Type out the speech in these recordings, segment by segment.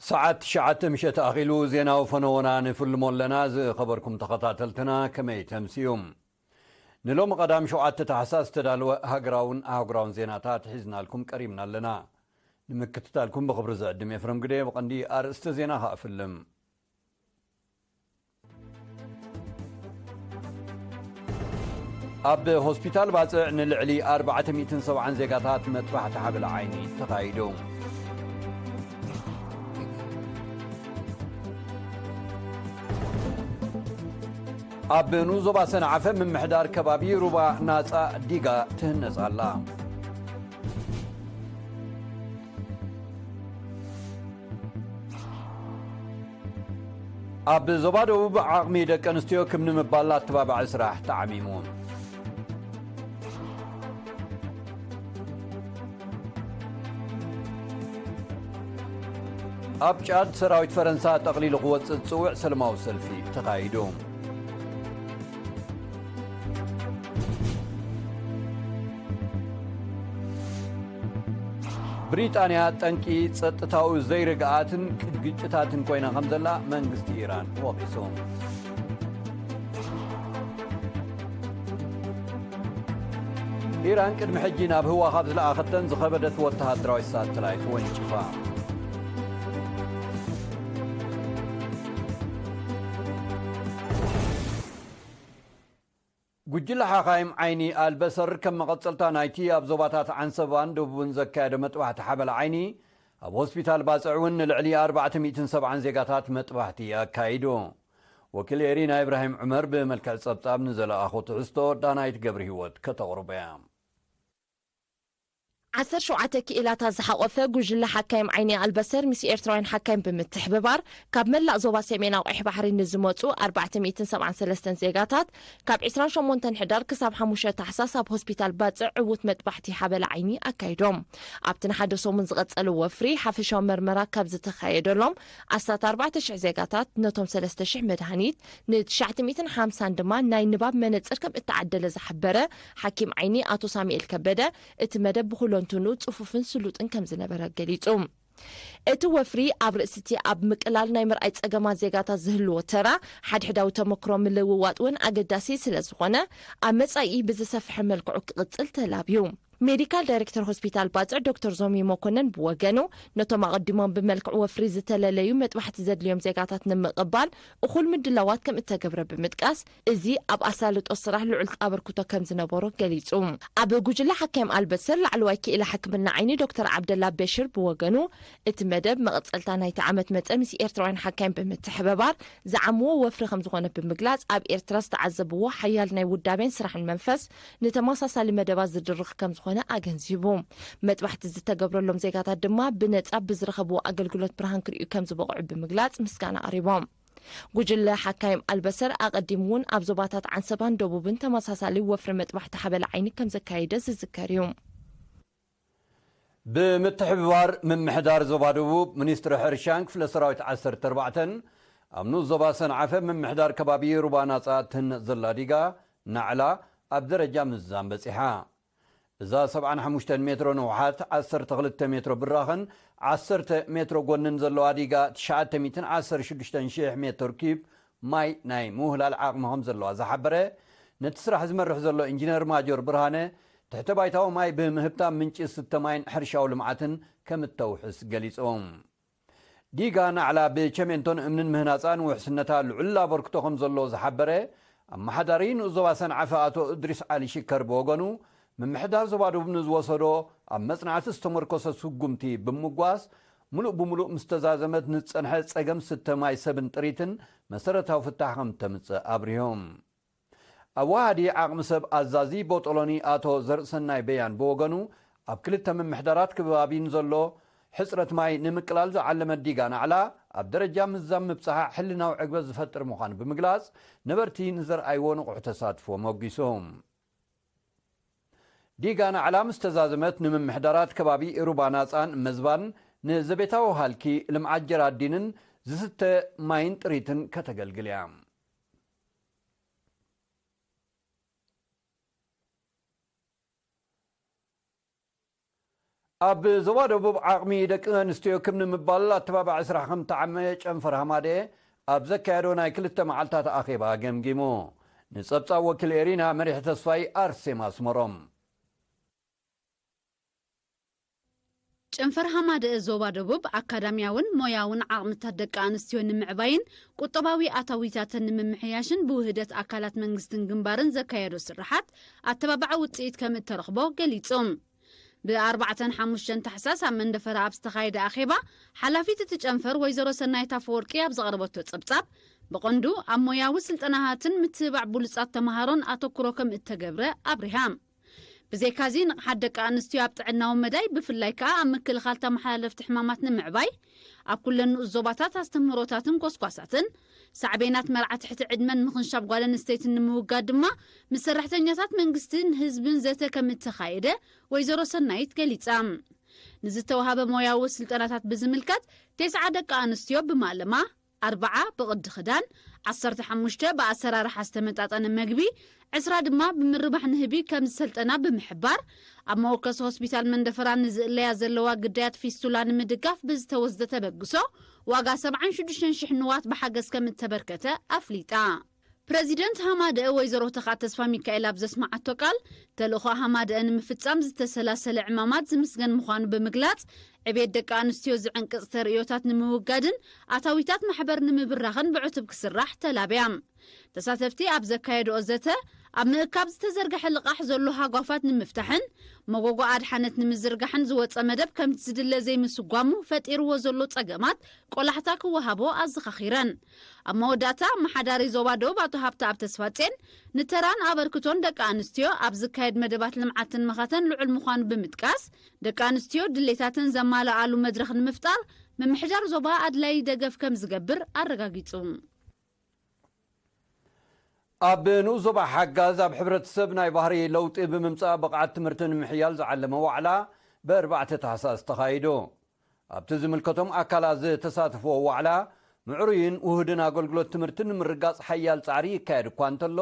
ሰዓት ትሽዓተ ምሸት ኣኺሉ ዜናዊ ፈነወና ንፍልሞ ኣለና። ዝኸበርኩም ተኸታተልትና ከመይ ተምስዩ? ንሎሚ ቀዳም ሸውዓተ ታሕሳስ ዝተዳለወ ሃገራውን ኣህጉራውን ዜናታት ሒዝናልኩም ቀሪብና ኣለና። ንምክትታልኩም ብኽብሪ ዝዕድም ኤፍረም ግደ። ብቐንዲ ኣርእስተ ዜና ከኣ ፍልም። ኣብ ሆስፒታል ባጽዕ ንልዕሊ ኣርባዕተ ሚእትን ሰብዓን ዜጋታት መጥባሕቲ ሓበላ ዓይኒ ተኻይዱ። ኣብ ንኡስ ዞባ ሰንዓፈ ምምሕዳር ከባቢ ሩባ ናጻ ዲጋ ትህነጽ ኣላ። ኣብ ዞባ ደቡብ ዓቕሚ ደቂ ኣንስትዮ ክብ ንምባል ኣተባባዒ ስራሕ ተዓሚሙ። ኣብ ጫድ ሰራዊት ፈረንሳ ጠቕሊሉ ክወጽእ ዝጽውዕ ሰለማዊ ሰልፊ ተኻይዱ። ብሪጣንያ ጠንቂ ጸጥታዊ ዘይርግኣትን ግጭታትን ኮይና ከም ዘላ መንግስቲ ኢራን ወቒሱ። ኢራን ቅድሚ ሕጂ ናብ ህዋ ካብ ዝለኣኸተን ዝኸበደት ወተሃደራዊ ሳተላይት ወንጭፋ። ጉጅለ ሓኻይም ዓይኒ ኣልበሰር ከም መቐጸልታ ናይቲ ኣብ ዞባታት ዓንሰባን ደቡብን ዘካየዶ መጥባሕቲ ሓበላ ዓይኒ፣ ኣብ ሆስፒታል ባጽዕ እውን ንልዕሊ ኣርባዕተ ሚእትን ሰብዓን ዜጋታት መጥባሕቲ ኣካይዱ። ወኪል ኤሪና ኢብራሂም ዑመር ብመልክዕ ጸብጻብ ንዘለኣኾ ትሕዝቶ ዳናይት ገብረ ህይወት ከተቕርቦ እያ። ዓሰርተ ሸውዓተ ክኢላታት ዝሓቖፈ ጉጅለ ሓካይም ዓይኒ ኣልበሰር ምስ ኤርትራውያን ሓካይም ብምትሕብባር ካብ መላእ ዞባ ሰሜን ኣቑሕ ባሕሪ ንዝመጹ ኣርባዕተ ሚእትን ሰብዓን ሰለስተን ዜጋታት ካብ ዕስራን ሸሞንተን ሕዳር ክሳብ ሓሙሽተ ታሕሳስ ኣብ ሆስፒታል ባጽዕ ዕዉት መጥባሕቲ ሓበላ ዓይኒ ኣካይዶም። ኣብቲ ንሓደ ሰሙን ዝቐጸለ ወፍሪ ሓፈሻዊ መርመራ ካብ ዝተኻየደሎም ኣስታት ኣርባዕተ ሽሕ ዜጋታት ነቶም ሰለስተ ሽሕ መድሃኒት፣ ንትሽዓተ ሚእትን ሓምሳን ድማ ናይ ንባብ መነጽር ከም እተዓደለ ዝሓበረ ሓኪም ዓይኒ ኣቶ ሳሙኤል ከበደ፣ እቲ መደብ ብኹለንትኑ ጽፉፍን ስሉጥን ከም ዝነበረ ገሊጹ። እቲ ወፍሪ ኣብ ርእሲ እቲ ኣብ ምቅላል ናይ ምርኣይ ጸገማት ዜጋታት ዝህልዎ ተራ፣ ሓድሕዳዊ ተመክሮ ምልውዋጥ እውን ኣገዳሲ ስለ ዝኾነ፣ ኣብ መጻኢ ብዝሰፍሐ መልክዑ ክቕጽል ተላብዩ። ሜዲካል ዳይሬክተር ሆስፒታል ባጽዕ ዶክተር ዞሚ መኮነን ብወገኑ፣ ነቶም ኣቐዲሞም ብመልክዕ ወፍሪ ዝተለለዩ መጥባሕቲ ዘድልዮም ዜጋታት ንምቕባል እኹል ምድላዋት ከም እተገብረ ብምጥቃስ፣ እዚ ኣብ ኣሳልጦ ስራሕ ልዑል ኣበርክቶ ከም ዝነበሮ ገሊጹ። ኣብ ጉጅለ ሓካይም ኣልበሰር ላዕለዋይ ክኢላ ሕክምና ዓይኒ ዶክተር ዓብደላ በሽር ብወገኑ፣ እቲ መደብ መቐጸልታ ናይቲ ዓመት መጸ ምስ ኤርትራውያን ሓካይም ብምትሕብባር ዝዓምዎ ወፍሪ ከም ዝኾነ ብምግላጽ፣ ኣብ ኤርትራ ዝተዓዘብዎ ሓያል ናይ ውዳቤን ስራሕን መንፈስ ንተመሳሳሊ መደባት ዝድርኽ ከም ዝኾነ ኣገንዚቡ። መጥባሕቲ ዝተገብረሎም ዜጋታት ድማ ብነጻ ብዝረኸብዎ ኣገልግሎት ብርሃን ክርእዩ ከም ዝበቕዑ ብምግላጽ ምስጋና ኣቕሪቦም። ጉጅለ ሓካይም ኣልበሰር ኣቐዲሙ እውን ኣብ ዞባታት ዓንሰባን ደቡብን ተመሳሳሊ ወፍሪ መጥባሕቲ ሓበላ ዓይኒ ከም ዘካየደ ዝዝከር እዩ። ብምትሕብባር ምምሕዳር ዞባ ደቡብ፣ ሚኒስትሪ ሕርሻን ክፍለ ሰራዊት ዓሰርተ ኣርባዕተን ኣብ ንኡስ ዞባ ሰንዓፈ ምምሕዳር ከባቢ ሩባ ናጻ ትህነጽ ዘላ ዲጋ ናዕላ ኣብ ደረጃ ምዝዛም በጺሓ። እዛ ሰብዓን ሓሙሽተን ሜትሮ ንውሓት፣ ዓሰርተ ክልተ ሜትሮ ብራኸን ዓሰርተ ሜትሮ ጎንን ዘለዋ ዲጋ፣ ትሽዓተ ሚእትን ዓሰርተ ሽዱሽተን ሽሕ ሜትር ኪዩብ ማይ ናይ ምውህላል ዓቕሚ ከም ዘለዋ ዝሓበረ፣ ነቲ ስራሕ ዝመርሕ ዘሎ ኢንጂነር ማጆር ብርሃነ፣ ትሕተ ባይታዊ ማይ ብምህብታ ምንጪ ዝስተ ማይን ሕርሻዊ ልምዓትን ከም እተውሕስ ገሊጾም። ዲጋ ናዕላ ብቸሜንቶን እምንን ምህናጻን ውሕስነታ ልዑል ኣበርክቶ ከም ዘሎ ዝሓበረ ኣመሓዳሪ ንኡስ ዞባ ሰንዓፈ ኣቶ እድሪስ ዓሊ ሽከር ብወገኑ፣ ምምሕዳር ዞባ ደቡብ ንዝወሰዶ ኣብ መጽናዕቲ ዝተመርኮሰ ስጉምቲ ብምጓስ፣ ምሉእ ብምሉእ ምስ ተዛዘመት ንዝጸንሐ ጸገም ስተ ማይ ሰብን ጥሪትን መሰረታዊ ፍታሕ ከም እተምጽእ ኣብሪሆም። ኣዋሃዲ ዓቕሚ ሰብ ኣዛዚ ቦጦሎኒ ኣቶ ዘርእሰናይ በያን ብወገኑ፣ ኣብ ክልተ ምምሕዳራት ክባቢ ንዘሎ ሕጽረት ማይ ንምቅላል ዝዓለመ ዲጋ ናዕላ ኣብ ደረጃ ምዝዛም ምብጽሓ ሕልናዊ ዕግበት ዝፈጥር ምዃኑ ብምግላጽ፣ ነበርቲ ንዘርኣይዎ ንቑሕ ተሳትፎ ሞጒሶም። ዲጋ ናዕላ ምስ ተዛዘመት፣ ንምምሕዳራት ከባቢ ሩባ ናጻን መዝባን፣ ንዘቤታዊ ሃልኪ፣ ልምዓት ጀራዲንን ዝስተ ማይን ጥሪትን ከተገልግል እያ። ኣብ ዞባ ደቡብ ዓቕሚ ደቂ ኣንስትዮ ክብ ንምባል ኣተባባዒ ስራሕ ከምተዓመ ጨንፈር ሃማደ ኣብ ዘካየዶ ናይ ክልተ መዓልታት ኣኼባ ገምጊሙ። ንጸብጻብ ወኪል ኤሪና መሪሕ ተስፋይ ኣርሴማ ኣስመሮም። ጨንፈር ሃማደአ ዞባ ደቡብ ኣካዳሚያውን ሞያውን ዓቕምታት ደቂ ኣንስትዮ ንምዕባይን ቁጠባዊ ኣታዊታተን ንምምሕያሽን ብውህደት ኣካላት መንግስትን ግንባርን ዘካየዶ ስራሓት ኣተባባዒ ውፅኢት ከም እተረኽቦ ገሊጹ። ብኣርባዕተን ሓሙሽተን ታሕሳስ ኣብ መንደፈራ ኣብ ዝተኻየደ ኣኼባ ሓላፊት እቲ ጨንፈር ወይዘሮ ሰናይት ኣፈወርቂ ኣብ ዘቕረበቶ ጸብጻብ ብቐንዱ ኣብ ሞያዊ ስልጠናታትን ምትብባዕ ብሉጻት ተምሃሮን ኣተኩሮ ከም እተገብረ ኣብሪሃ። ብዘይካዚ ንቕሓት ደቂ ኣንስትዮ ኣብ ጥዕናዊ መዳይ ብፍላይ ከኣ ኣብ ምክልኻል ተመሓላለፍቲ ሕማማት ንምዕባይ ኣብ ኩለን ንኡስ ዞባታት ኣስተምህሮታትን ኮስኳሳትን ሳዕቤናት መርዓ ትሕቲ ዕድመን ምኽንሻብ ጓል ኣንስተይትን ንምውጋድ ድማ ምስ ሰራሕተኛታት መንግስትን ህዝብን ዘተ ከም እተኻየደ ወይዘሮ ሰናይት ገሊጻ። ንዝተዋሃበ ሞያዊ ስልጠናታት ብዝምልከት ተስዓ ደቂ ኣንስትዮ ብማለማ ኣርብዓ ብቕዲ ክዳን፣ ዓሰርተ ሓሙሽተ ብኣሰራርሓ ዝተመጣጠነ መግቢ፣ ዕስራ ድማ ብምርባሕ ንህቢ ከም ዝሰልጠና ብምሕባር ኣብ መወከሲ ሆስፒታል መንደፈራ ንዝእለያ ዘለዋ ግዳያት ፊስቱላ ንምድጋፍ ብዝተወስደ ተበግሶ ዋጋ ሰብዓን ሽዱሽተን ሽሕ ንዋት ብሓገዝ ከም እተበርከተ ኣፍሊጣ። ፕረዚደንት ሃማደአ ወይዘሮ ተኻ ተስፋ ሚካኤል ኣብ ዘስማዓቶ ቃል ተልእኾ ሃማደአ ንምፍጻም ዝተሰላሰለ ዕማማት ዝምስገን ምዃኑ ብምግላጽ ዕቤት ደቂ ኣንስትዮ ዝዕንቅጽ ተርእዮታት ንምውጋድን ኣታዊታት ማሕበር ንምብራኽን ብዕቱብ ክስራሕ ተላብያ። ተሳተፍቲ ኣብ ዘካየድኦ ዘተ ኣብ ምእካብ ዝተዘርግሐ ልቓሕ ዘሎ ሃጓፋት ንምፍታሕን መጎጎ ኣድሓነት ንምዝርጋሕን ዝወጸ መደብ ከምቲ ዝድለ ዘይምስጓሙ ፈጢርዎ ዘሎ ጸገማት ቆላሕታ ክወሃቦ ኣዘኻኺረን። ኣብ መወዳእታ ኣመሓዳሪ ዞባ ደቡብ ኣቶ ሃብተኣብ ተስፋጼን ንተራን ኣበርክቶን ደቂ ኣንስትዮ ኣብ ዝካየድ መደባት ልምዓትን መኸተን ልዑል ምዃኑ ብምጥቃስ ደቂ ኣንስትዮ ድሌታተን ዘማልኣሉ መድረኽ ንምፍጣር ምምሕዳር ዞባ ኣድላዪ ደገፍ ከም ዝገብር ኣረጋጊጹ። ኣብ ንኡስ ዞባ ሓጋዝ ኣብ ሕብረተሰብ ናይ ባህሪ ለውጢ ብምምጻእ ብቕዓት ትምህርቲ ንምሕያል ዝዓለመ ዋዕላ ብኣርባዕተ ታሕሳስ ተኻይዱ። ኣብቲ ዝምልከቶም ኣካላት ዝተሳተፍዎ ዋዕላ ምዕሩይን ውሁድን ኣገልግሎት ትምህርቲ ንምርጋጽ ሓያል ጻዕሪ ይካየድ እኳ እንተሎ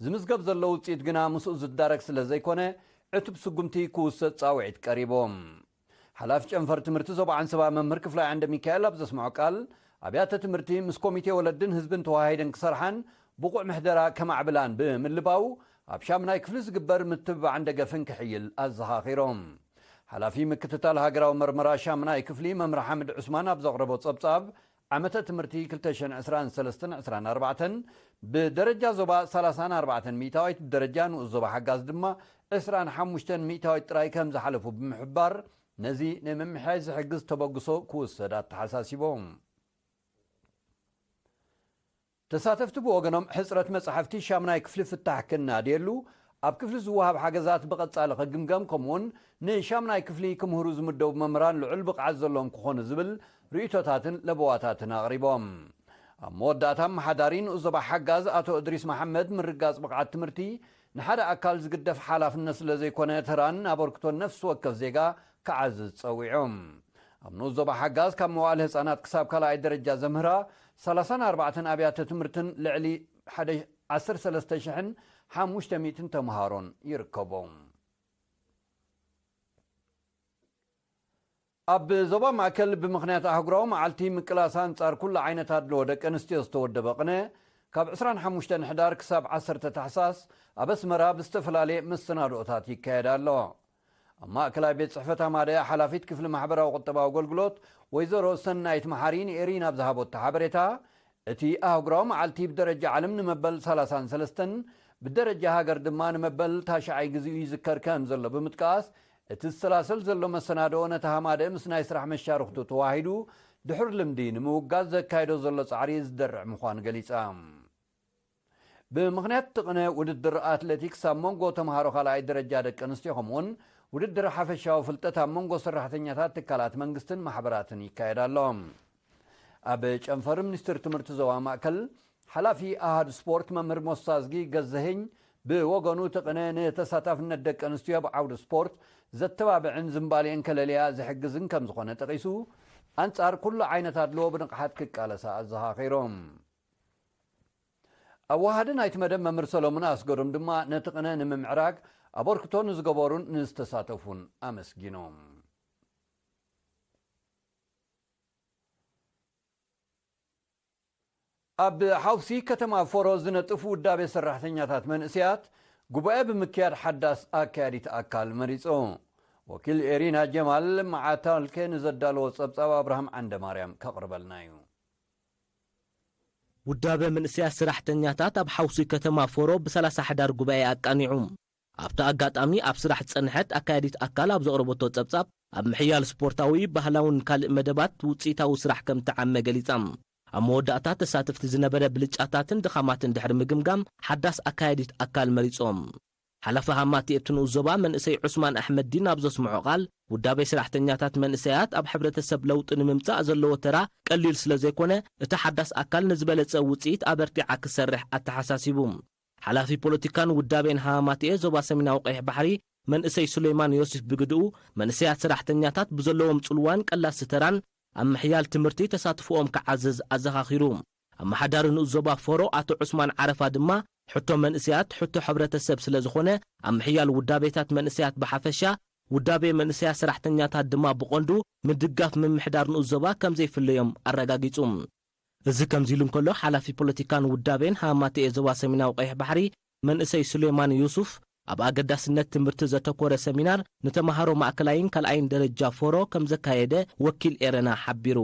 ዝምዝገብ ዘሎ ውጽኢት ግና ምስኡ ዝዳረግ ስለ ዘይኮነ ዕቱብ ስጉምቲ ክውሰድ ጻውዒት ቀሪቦም። ሓላፊ ጨንፈር ትምህርቲ ዞባ ዓንሰባ መምህር ክፍላይ ዓንደ ሚካኤል ኣብ ዘስምዖ ቃል ኣብያተ ትምህርቲ ምስ ኮሚቴ ወለድን ህዝብን ተዋሃሂደን ክሰርሓን ብቑዕ ምሕደራ ከማዕብላን ብምልባው ኣብ ሻምናይ ክፍሊ ዝግበር ምትብባዕን ደገፍን ክሕይል ኣዘኻኺሮም። ሓላፊ ምክትታል ሃገራዊ መርመራ ሻምናይ ክፍሊ መምህር ሓምድ ዑስማን ኣብ ዘቕረቦ ጸብጻብ ዓመተ ትምህርቲ ክልተ ሽሕን ዕስራን ሰለስተን ዕስራን ኣርባዕተን ብደረጃ ዞባ ሰላሳን ኣርባዕተን ሚእታዊት ብደረጃ ንኡስ ዞባ ሓጋዝ ድማ ዕስራን ሓሙሽተን ሚእታዊት ጥራይ ከም ዝሓለፉ ብምሕባር ነዚ ንምምሕያሽ ዝሕግዝ ተበግሶ ክውሰድ ኣተሓሳሲቦም። ተሳተፍቲ ብወገኖም ሕፅረት መፃሕፍቲ ሻምናይ ክፍሊ ፍታሕ ክናድየሉ ኣብ ክፍሊ ዝወሃብ ሓገዛት ብቐፃሊ ክግምገም ከምኡውን ንሻምናይ ክፍሊ ክምህሩ ዝምደቡ መምህራን ልዑል ብቕዓት ዘለዎም ክኾኑ ዝብል ርእይቶታትን ለበዋታትን ኣቕሪቦም። ኣብ መወዳእታ ኣመሓዳሪ ንኡስ ዞባ ሓጋዝ ኣቶ እድሪስ መሓመድ ምርጋፅ ብቕዓት ትምህርቲ ንሓደ ኣካል ዝግደፍ ሓላፍነት ስለ ዘይኮነ ተራን ኣበርክቶን ነፍሲ ወከፍ ዜጋ ክዓዝዝ ጸዊዖም። ኣብ ንኡስ ዞባ ሓጋዝ ካብ መዋእለ ህጻናት ክሳብ ካልኣይ ደረጃ ዘምህራ ሰላሳን ኣርባዕተን ኣብያተ ትምህርትን ልዕሊ ሓደ ዓሰርተ ሰለስተ ሽሕን ሓሙሽተ ሚእትን ተምሃሮን ይርከቦም። ኣብ ዞባ ማእከል ብምኽንያት ኣህጉራዊ መዓልቲ ምቅላስ ኣንጻር ኩሉ ዓይነት ኣድልዎ ደቂ ኣንስትዮ ዝተወደበ ቅነ ካብ ዕስራን ሓሙሽተን ሕዳር ክሳብ ዓሰርተ ታሕሳስ ኣብ ኣስመራ ብዝተፈላለየ መሰናድኦታት ይካየድ ኣሎ። ኣብ ማእከላይ ቤት ጽሕፈት ኣማደያ ሓላፊት ክፍሊ ማሕበራዊ ቁጠባዊ ኣገልግሎት ወይዘሮ ሰናይት መሓሪ ንኤሪና ኣብ ዝሃበቶ ሓበሬታ እቲ ኣህጉራዊ መዓልቲ ብደረጃ ዓለም ንመበል ሰላሳን ሰለስተን ብደረጃ ሃገር ድማ ንመበል ታሽዓይ ግዜኡ ይዝከር ከም ዘሎ ብምጥቃስ እቲ ዝሰላሰል ዘሎ መሰናድኦ ነቲ ሃማደ ምስ ናይ ስራሕ መሻርኽቱ ተዋሂዱ ድሑር ልምዲ ንምውጋድ ዘካይዶ ዘሎ ጻዕሪ ዝደርዕ ምዃኑ ገሊጻ። ብምኽንያት እቲ ቅነ ውድድር ኣትሌቲክስ ኣብ መንጎ ተምሃሮ ካልኣይ ደረጃ ደቂ ኣንስትዮ ከምኡውን ውድድር ሓፈሻዊ ፍልጠት ኣብ መንጎ ሰራሕተኛታት ትካላት መንግስትን ማሕበራትን ይካየድ ኣሎ። ኣብ ጨንፈር ሚኒስትር ትምህርቲ ዞባ ማእከል ሓላፊ ኣሃዱ ስፖርት መምህር ሞሳዝጊ ገዘሄኝ ብወገኑ እቲ ቅነ ንተሳታፍነት ደቂ ኣንስትዮ ኣብ ዓውዲ ስፖርት ዘተባብዕን ዝንባሌን ከለልያ ዝሕግዝን ከም ዝኾነ ጠቒሱ ኣንጻር ኩሉ ዓይነት ኣድልዎ ብንቕሓት ክቃለሳ ኣዘኻኺሮም። ኣወሃዲ ናይቲ መደብ መምህር ሰሎሙን ኣስገዶም ድማ ነቲ ቅነ ንምምዕራግ ኣበርክቶ ንዝገበሩን ንዝተሳተፉን ኣመስጊኖም። ኣብ ሓውሲ ከተማ ፎሮ ዝነጥፍ ውዳቤ ሰራሕተኛታት መንእሰያት ጉባኤ ብምክያድ ሓዳስ ኣካያዲት ኣካል መሪጹ። ወኪል ኤሪና ጀማል መዓታልከ ንዘዳለዎ ጸብጻብ ኣብርሃም ዓንደማርያም ከቕርበልና እዩ። ውዳበ መንእሰያት ሰራሕተኛታት ኣብ ሓውሲ ከተማ ፎሮ ብ30 ሕዳር ጉባኤ ኣቃኒዑ። ኣብቲ ኣጋጣሚ ኣብ ስራሕ ዝጸንሐት ኣካያዲት ኣካል ኣብ ዘቕረበቶ ጸብጻብ ኣብ ምሕያል ስፖርታዊ፣ ባህላውን ካልእ መደባት ውጽኢታዊ ስራሕ ከም ተዓመ ገሊጻ። ኣብ መወዳእታ ተሳተፍቲ ዝነበረ ብልጫታትን ድኻማትን ድሕሪ ምግምጋም ሓዳስ ኣካያዲት ኣካል መሪጾም። ሓላፊ ሃማቲ እቲ ንኡስ ዞባ መንእሰይ ዑስማን ኣሕመድዲን ኣብ ዘስምዖ ቃል ውዳቤ ሰራሕተኛታት መንእሰያት ኣብ ሕብረተሰብ ለውጢ ንምምጻእ ዘለዎ ተራ ቀሊል ስለ ዘይኮነ እቲ ሓዳስ ኣካል ንዝበለጸ ውጽኢት ኣበርቲዓ ክሰርሕ ኣተሓሳሲቡ። ሓላፊ ፖለቲካን ውዳቤን ሃማማትኤ ዞባ ሰሜናዊ ቀይሕ ባሕሪ መንእሰይ ሱሌማን ዮስፍ ብግድኡ መንእሰያት ሰራሕተኛታት ብዘለዎም ጽልዋን ቀላሲ ተራን ኣብ ምሕያል ትምህርቲ ተሳትፎኦም ክዓዝዝ ኣዘኻኺሩ። ኣመሓዳሪ ንኡስ ዞባ ፎሮ ኣቶ ዑስማን ዓረፋ ድማ ሕቶ መንእሰያት ሕቶ ሕብረተሰብ ስለ ዝኾነ ኣብ ምሕያል ውዳቤታት መንእሰያት ብሓፈሻ ውዳቤ መንእሰያት ሰራሕተኛታት ድማ ብቐንዱ ምድጋፍ ምምሕዳር ንኡስ ዞባ ከም ዘይፍለዮም ኣረጋጊጹ። እዚ ከምዚ ኢሉ እንከሎ ሓላፊ ፖለቲካን ውዳቤን ሃማማትኤ ዞባ ሰሜናዊ ቀይሕ ባሕሪ መንእሰይ ሱሌማን ዩሱፍ ኣብ ኣገዳስነት ትምህርቲ ዘተኮረ ሰሚናር ንተምሃሮ ማእከላይን ካልኣይን ደረጃ ፎሮ ከም ዘካየደ ወኪል ኤረና ሓቢሩ።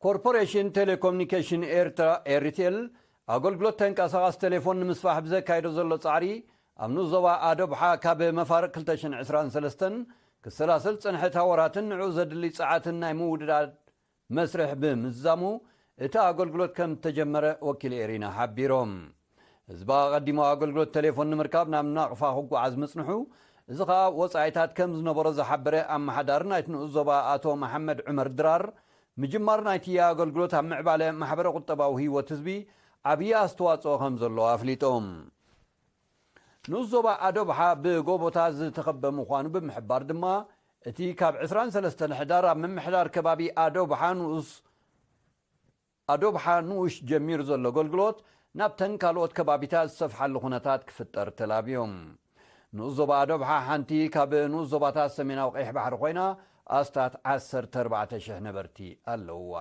ኮርፖሬሽን ቴሌኮሙኒኬሽን ኤርትራ ኤሪቴል ኣገልግሎት ተንቀሳቓሲ ቴሌፎን ንምስፋሕ ብዘካየዶ ዘሎ ጻዕሪ ኣብ ንኡስ ዞባ ኣዶብሓ ካብ መፋርቕ ክልተ ሽሕን ዕስራን ሰለስተን ክሰላሰል ዝጸንሐ ታወራትን ንዕኡ ዘድሊ ጸዓትን ናይ ምውድዳድ መስርሕ ብምዝዛሙ እቲ ኣገልግሎት ከም እተጀመረ ወኪል ኤሪና ሓቢሮም። ህዝቢ ኣቐዲሙ ኣገልግሎት ቴሌፎን ንምርካብ ናብ ናቕፋ ክጓዓዝ ምጽንሑ፣ እዚ ኸኣ ወጻኢታት ከም ዝነበሮ ዝሓበረ ኣመሓዳሪ ናይቲ ንኡስ ዞባ ኣቶ መሓመድ ዑመር ድራር፣ ምጅማር ናይቲ ኣገልግሎት ኣብ ምዕባለ ማሕበረ ቁጠባዊ ህይወት ህዝቢ ዓብዪ ኣስተዋጽኦ ከም ዘለዎ ኣፍሊጦም። ንኡስ ዞባ ኣዶብሓ ብጎቦታት ዝተኸበ ምዃኑ ብምሕባር ድማ፣ እቲ ካብ ዕስራን ሰለስተን ሕዳር ኣብ ምምሕዳር ከባቢ ኣዶብሓ ንኡስ ኣዶብሓ ንኡሽ ጀሚሩ ዘሎ ኣገልግሎት ናብተን ካልኦት ከባቢታት ዝሰፍሓሉ ኩነታት ክፍጠር ተላብዮም። ንኡስ ዞባ ኣዶብሓ ሓንቲ ካብ ንኡስ ዞባታት ሰሜናዊ ቀይሕ ባሕሪ ኮይና፣ ኣስታት ዓሰርተ ኣርባዕተ ሽሕ ነበርቲ ኣለውዋ።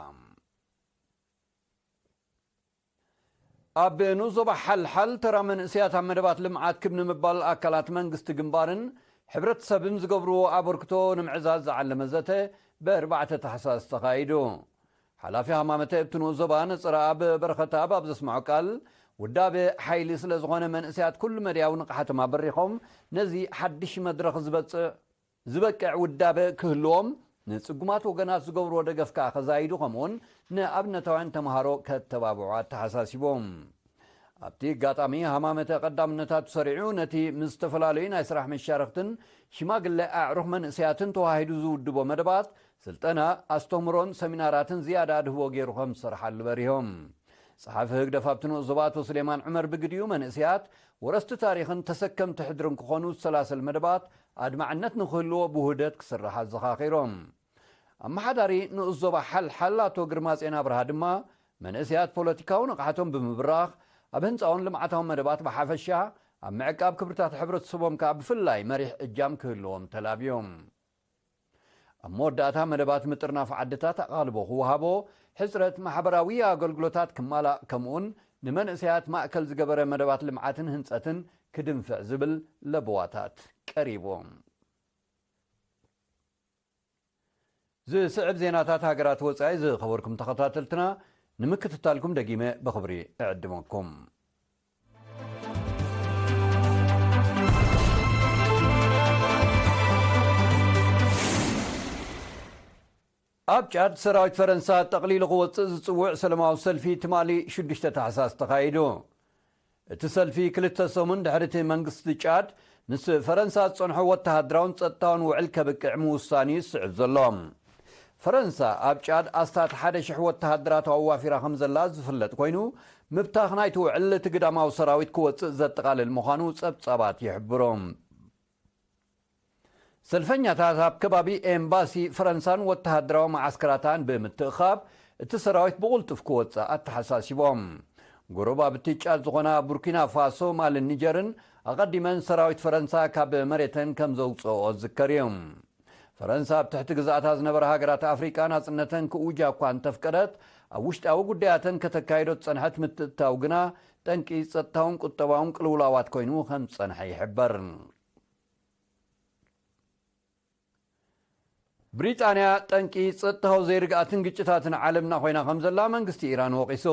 ኣብ ንኡስ ዞባ ሓልሓል ተራ መንእሰያት ኣብ መደባት ልምዓት ክብ ንምባል ኣካላት መንግስቲ ግንባርን ሕብረተሰብን ዝገብርዎ ኣበርክቶ ንምዕዛዝ ዝዓለመ ዘተ ብ ኣርባዕተ ታሕሳስ ተኻይዱ። ሓላፊ ሃማመተ እቲ ንኡስ ዞባ ነጸረኣብ በረኸተኣብ ኣብ ዘስምዖ ቃል፣ ውዳበ ሓይሊ ስለ ዝኾነ መንእሰያት ኩሉ መድያዊ ንቕሓቶም ኣበሪኾም ነዚ ሓድሽ መድረኽ ዝበጽዕ ዝበቅዕ ውዳበ ክህልዎም፣ ንጽጉማት ወገናት ዝገብርዎ ደገፍ ከኣ ከዛይዱ፣ ከምኡውን ንኣብነታውያን ተምሃሮ ከተባብዑ ኣተሓሳሲቦም። ኣብቲ ኣጋጣሚ ሃማመተ ቀዳምነታቱ ሰሪዑ፣ ነቲ ምስ ዝተፈላለዩ ናይ ስራሕ መሻርኽትን ሽማግለ ኣዕሩኽ መንእሰያትን ተዋሂዱ ዝውድቦ መደባት፣ ስልጠና፣ ኣስተምህሮን ሰሚናራትን ዝያዳ ኣድህቦ ገይሩ ከም ዝሰርሓሉ በሪሆም። ጸሓፊ ህግደፍ ኣብቲ ንኡስ ዞባ ኣቶ ስሌማን ዑመር ብግዲኡ መንእሰያት ወረስቲ ታሪኽን ተሰከምቲ ሕድርን ክኾኑ ዝሰላሰል መደባት ኣድማዕነት ንክህልዎ ብውህደት ክስራሕ ኣዘኻኺሮም። ኣመሓዳሪ ንኡስ ዞባ ሓልሓል ኣቶ ግርማጼን ኣብርሃ ድማ መንእሰያት ፖለቲካዊ ንቕሓቶም ብምብራኽ ኣብ ህንፃውን ልምዓታዊ መደባት ብሓፈሻ ኣብ ምዕቃብ ክብርታት ሕብረተሰቦም ከኣ ብፍላይ መሪሕ እጃም ክህልዎም ተላብዮም። ኣብ መወዳእታ መደባት ምጥርናፍ ዓድታት ኣቓልቦ ክወሃቦ፣ ሕጽረት ማሕበራዊ ኣገልግሎታት ክማላእ ከምኡውን ንመንእሰያት ማእከል ዝገበረ መደባት ልምዓትን ህንጸትን ክድንፍዕ ዝብል ለበዋታት ቀሪቡ። ዝስዕብ ዜናታት ሃገራት ወጻኢ ዝኸበርኩም ተኸታተልትና ንምክትታልኩም ደጊመ ብኽብሪ እዕድመኩም። ኣብ ጫድ ሰራዊት ፈረንሳ ጠቕሊሉ ክወጽእ ዝጽውዕ ሰለማዊ ሰልፊ ትማሊ ሽዱሽተ ታሕሳስ ተኻይዱ። እቲ ሰልፊ ክልተ ሰሙን ድሕሪ እቲ መንግስቲ ጫድ ምስ ፈረንሳ ዝጸንሖ ወተሃደራውን ጸጥታውን ውዕል ከብቅዕ ምውሳኑ እዩ ዝስዕብ ዘሎ። ፈረንሳ ኣብ ጫድ ኣስታት ሓደ ሽሕ ወተሃደራት ኣዋፊራ ከም ዘላ ዝፍለጥ ኮይኑ፣ ምብታኽ ናይቲ ውዕል እቲ ግዳማዊ ሰራዊት ክወጽእ ዘጠቓልል ምዃኑ ጸብጻባት ይሕብሩ። ሰልፈኛታት ኣብ ከባቢ ኤምባሲ ፈረንሳን ወተሃደራዊ መዓስከራታን ብምትእኻብ፣ እቲ ሰራዊት ብቕልጡፍ ክወጽእ ኣተሓሳሲቦም። ጎረባብቲ ጫድ ዝኾና ቡርኪና ፋሶ፣ ማልን ኒጀርን ኣቐዲመን ሰራዊት ፈረንሳ ካብ መሬተን ከም ዘውጽኦ ዝዝከር እዩ። ፈረንሳ ኣብ ትሕቲ ግዛእታ ዝነበራ ሃገራት ኣፍሪቃ ናጽነተን ክእውጃ እኳ እንተፍቀደት፣ ኣብ ውሽጣዊ ጉዳያተን ከተካይዶ ዝጸንሐት ምትእትታው ግና ጠንቂ ጸጥታውን ቁጠባውን ቅልውላዋት ኮይኑ ከም ዝጸንሐ ይሕበር። ብሪጣንያ ጠንቂ ጸጥታዊ ዘይርግኣትን ግጭታትን ዓለምና ኮይና ከም ዘላ መንግስቲ ኢራን ወቒሱ።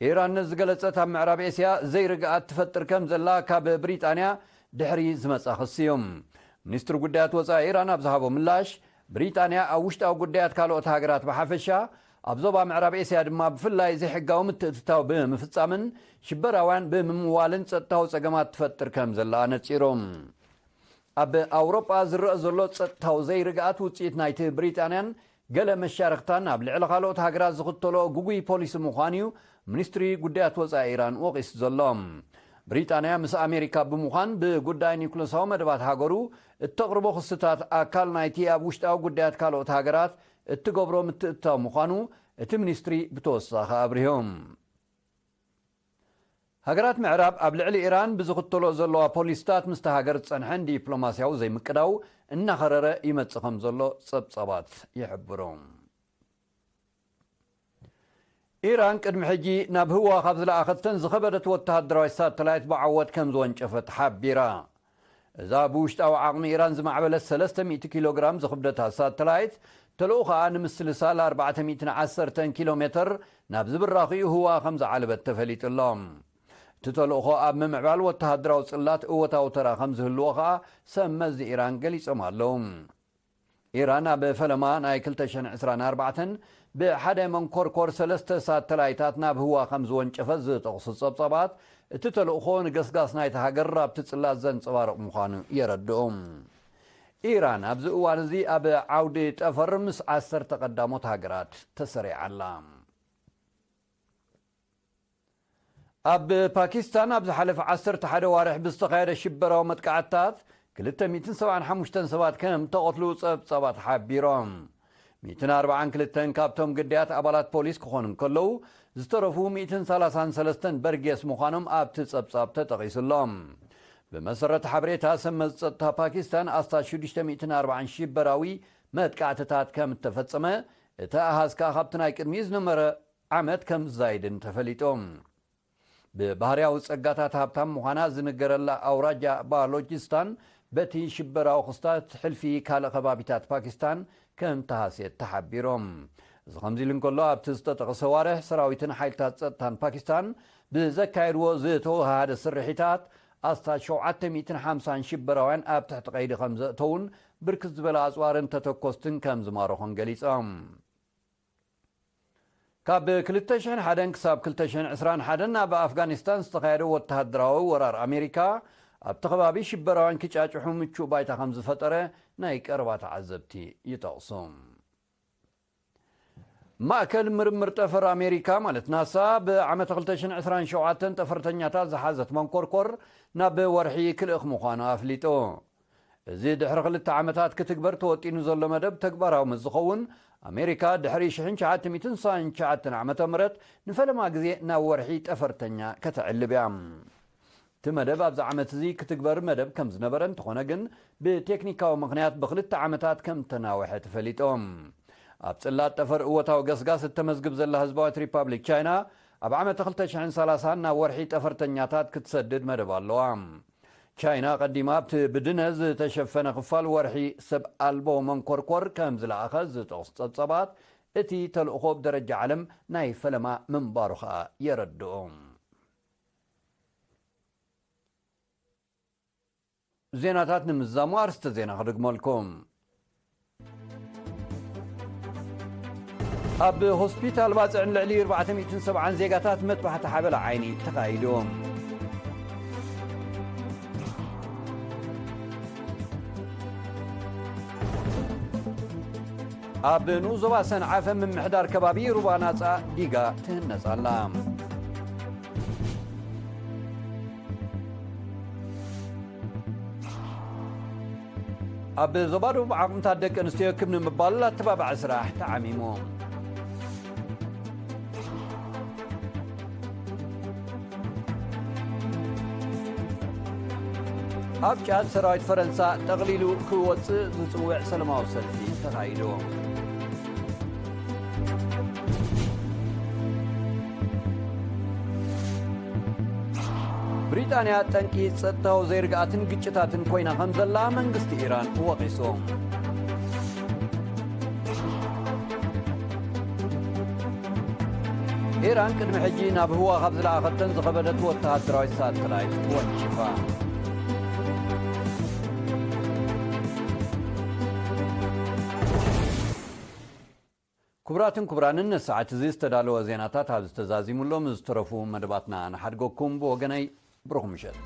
ኢራን ነዚ ዝገለጸት ኣብ ምዕራብ ኤስያ ዘይርግኣት ትፈጥር ከም ዘላ ካብ ብሪጣንያ ድሕሪ ዝመጻ ክሲ እዩ። ሚኒስትሪ ጉዳያት ወጻኢ ኢራን ኣብ ዝሃቦ ምላሽ፣ ብሪጣንያ ኣብ ውሽጣዊ ጉዳያት ካልኦት ሃገራት ብሓፈሻ፣ ኣብ ዞባ ምዕራብ ኤስያ ድማ ብፍላይ ዘይሕጋዊ ምትእትታው ብምፍጻምን ሽበራውያን ብምምዋልን ጸጥታዊ ጸገማት ትፈጥር ከም ዘላ ነጺሩ። ኣብ ኣውሮጳ ዝረአ ዘሎ ጸጥታዊ ዘይርግኣት ውጽኢት ናይቲ ብሪጣንያን ገለ መሻርኽታን ኣብ ልዕሊ ካልኦት ሃገራት ዝኽተሎ ግጉይ ፖሊሲ ምዃኑ እዩ ሚኒስትሪ ጉዳያት ወጻኢ ኢራን ወቒሱ ዘሎ። ብሪጣንያ ምስ ኣሜሪካ ብምዃን ብጉዳይ ኒኩለሳዊ መደባት ሃገሩ እተቕርቦ ክስታት ኣካል ናይቲ ኣብ ውሽጣዊ ጉዳያት ካልኦት ሃገራት እትገብሮ ምትእትታው ምዃኑ እቲ ሚኒስትሪ ብተወሳኺ ኣብሪሁ። ሃገራት ምዕራብ ኣብ ልዕሊ ኢራን ብዝኽተሎ ዘለዋ ፖሊስታት ምስቲ ሃገር ዝጸንሐን ዲፕሎማስያዊ ዘይምቅዳው እናኸረረ ይመጽእ ከም ዘሎ ጸብጻባት ይሕብሩ። ኢራን ቅድሚ ሕጂ ናብ ህዋ ካብ ዝለኣኸተን ዝኸበደት ወተሃደራዊ ሳተላይት ብዓወት ከም ዝወንጨፈት ሓቢራ። እዛ ብውሽጣዊ ዓቕሚ ኢራን ዝማዕበለት ሰለስተ ሚእቲ ኪሎ ግራም ዝኽብደታ ሳተላይት፣ ተልእኾኣ ንምስልሳል ኣርባዕተ ሚእትን ዓሰርተን ኪሎ ሜተር ናብ ዝብራኽኡ ህዋ ከም ዝዓለበት ተፈሊጡ ኣሎ። እቲ ተልእኾ ኣብ ምምዕባል ወተሃደራዊ ጽላት እወታዊ ተራ ከም ዝህልዎ ከኣ ሰብ መዚ ኢራን ገሊጾም ኣለዉ። ኢራን ኣብ ፈለማ ናይ ክልተ ሽሕን ዕስራን ኣርባዕተን ብሓደ መንኮርኮር ሰለስተ ሳተላይታት ናብ ህዋ ከም ዝወንጨፈት ዝጠቕሱ ጸብጻባት፣ እቲ ተልእኾ ንገስጋስ ናይቲ ሃገር ኣብቲ ጽላት ዘንጸባርቕ ምዃኑ የረድኡ። ኢራን ኣብዚ እዋን እዚ ኣብ ዓውዲ ጠፈር ምስ ዓሰርተ ቀዳሞት ሃገራት ተሰሪዓ ኣላ። ኣብ ፓኪስታን ኣብ ዝሓለፈ ዓሰርተ ሓደ ዋርሕ ብዝተኻየደ ሽበራዊ መጥቃዕትታት ክልተ ሚእትን ሰብዓን ሓሙሽተን ሰባት ከም ተቐትሉ ጸብጻባት ሓቢሮም። ሚእትን ኣርባዓን ክልተን ካብቶም ግዳያት ኣባላት ፖሊስ ክኾኑ እንከለዉ፣ ዝተረፉ ሚእትን ሰላሳን ሰለስተን በርጌስ ምዃኖም ኣብቲ ጸብጻብ ተጠቒሱ ኣሎ። ብመሰረት ሓበሬታ ሰብ መዚ ጸጥታ ፓኪስታን፣ ኣስታት ሽዱሽተ ሚእትን ኣርባዓን ሽበራዊ መጥቃዕትታት ከም እተፈጸመ፣ እቲ ኣሃዝ ከኣ ካብቲ ናይ ቅድሚኡ ዝነበረ ዓመት ከም ዝዛይድን ተፈሊጡ። ብባህርያዊ ጸጋታት ሃብታም ምዃና ዝንገረላ ኣውራጃ ባሎቺስታን፣ በቲ ሽበራዊ ክስታት ሕልፊ ካልእ ከባቢታት ፓኪስታን ከም ተሃስየት ተሓቢሮም። እዚ ከምዚ ኢሉ እንከሎ፣ ኣብቲ ዝተጠቕሰ ዋርሕ፣ ሰራዊትን ሓይልታት ጸጥታን ፓኪስታን ብዘካየድዎ ዝተወሃሃደ ስርሒታት፣ ኣስታት ሸውዓተ ሚእትን ሓምሳን ሽበራውያን ኣብ ትሕቲ ቀይዲ ከም ዘእተዉን ብርክት ዝበለ ኣጽዋርን ተተኮስትን ከም ዝማረኹን ገሊጾም። ካብ ክልተ ሽሕን ሓደን ክሳብ ክልተ ሽሕን ዕስራን ሓደን ኣብ ኣፍጋኒስታን ዝተኻየደ ወተሃደራዊ ወራር ኣሜሪካ፣ ኣብቲ ከባቢ ሽበራውያን ክጫጭሑ ምቹእ ባይታ ከም ዝፈጠረ ናይ ቀረባ ተዓዘብቲ ይጠቕሱ። ማእከል ምርምር ጠፈር ኣሜሪካ፣ ማለት ናሳ፣ ብዓመተ ክልተ ሽሕን ዕስራን ሸውዓተን ጠፈርተኛታት ዝሓዘት መንኮርኮር ናብ ወርሒ ክልእኽ ምዃኑ ኣፍሊጡ። እዚ ድሕሪ ክልተ ዓመታት ክትግበር ተወጢኑ ዘሎ መደብ ተግባራዊ ምስ ዝኸውን፣ ኣሜሪካ ድሕሪ ሽሕን ትሽዓተ ሚእትን ስሳን ትሽዓተን ዓመተ ምህረት ንፈለማ ግዜ ናብ ወርሒ ጠፈርተኛ ከተዕልብ እያ። እቲ መደብ ኣብዚ ዓመት እዚ ክትግበር መደብ ከም ዝነበረ እንተኾነ ግን፣ ብቴክኒካዊ ምኽንያት ብክልተ ዓመታት ከም ተናውሐ ተፈሊጡ። ኣብ ጽላት ጠፈር እወታዊ ገስጋስ እተመዝግብ ዘላ ህዝባዊት ሪፓብሊክ ቻይና፣ ኣብ ዓመት ክልተ ሽሕን ሰላሳን ናብ ወርሒ ጠፈርተኛታት ክትሰድድ መደብ ኣለዋ። ቻይና ቀዲማ ኣብቲ ብድነ ዝተሸፈነ ክፋል ወርሒ ሰብ ኣልቦ መንኮርኮር ከም ዝለኣኸ ዝጠቕሱ ጸብጻባት፣ እቲ ተልእኾ ብደረጃ ዓለም ናይ ፈለማ ምንባሩ ኸኣ የረድኡ። ዜናታት ንምዝዛሙ ኣርስተ ዜና ክድግመልኩም። ኣብ ሆስፒታል ባጽዕን ልዕሊ ኣርባዕተ ሚእትን ሰብዓን ዜጋታት መጥባሕቲ ሓበላ ዓይኒ ተኻይዱ። ኣብ ንኡስ ዞባ ሰንዓፈ ምምሕዳር ከባቢ ሩባ ናጻ ዲጋ ትህነጽ ኣላ። ኣብ ዞባ ደቡብ ዓቕምታት ደቂ ኣንስትዮ ክብ ንምባል ኣተባባዒ ስራሕ ተዓሚሙ። ኣብ ጫድ ሰራዊት ፈረንሳ ጠቕሊሉ ክወጽእ ዝጽውዕ ሰላማዊ ሰልፊ ተኻይዱ። ብሪጣንያ ጠንቂ ጸጥታዊ ዘይርግኣትን ግጭታትን ኮይና ከም ዘላ መንግስቲ ኢራን ወቒሱ። ኢራን ቅድሚ ሕጂ ናብ ህዋ ካብ ዝለኣኸተን ዝኸበደት ወተሃደራዊት ሳተላይት ወንጪፋ። ክቡራትን ክቡራንን፣ ንሰዓት እዚ ዝተዳለወ ዜናታት ኣብ ዝተዛዚሙሎም ዝተረፉ መደባትና ንሓድገኩም። ብወገነይ ብሩኽ ምሸት።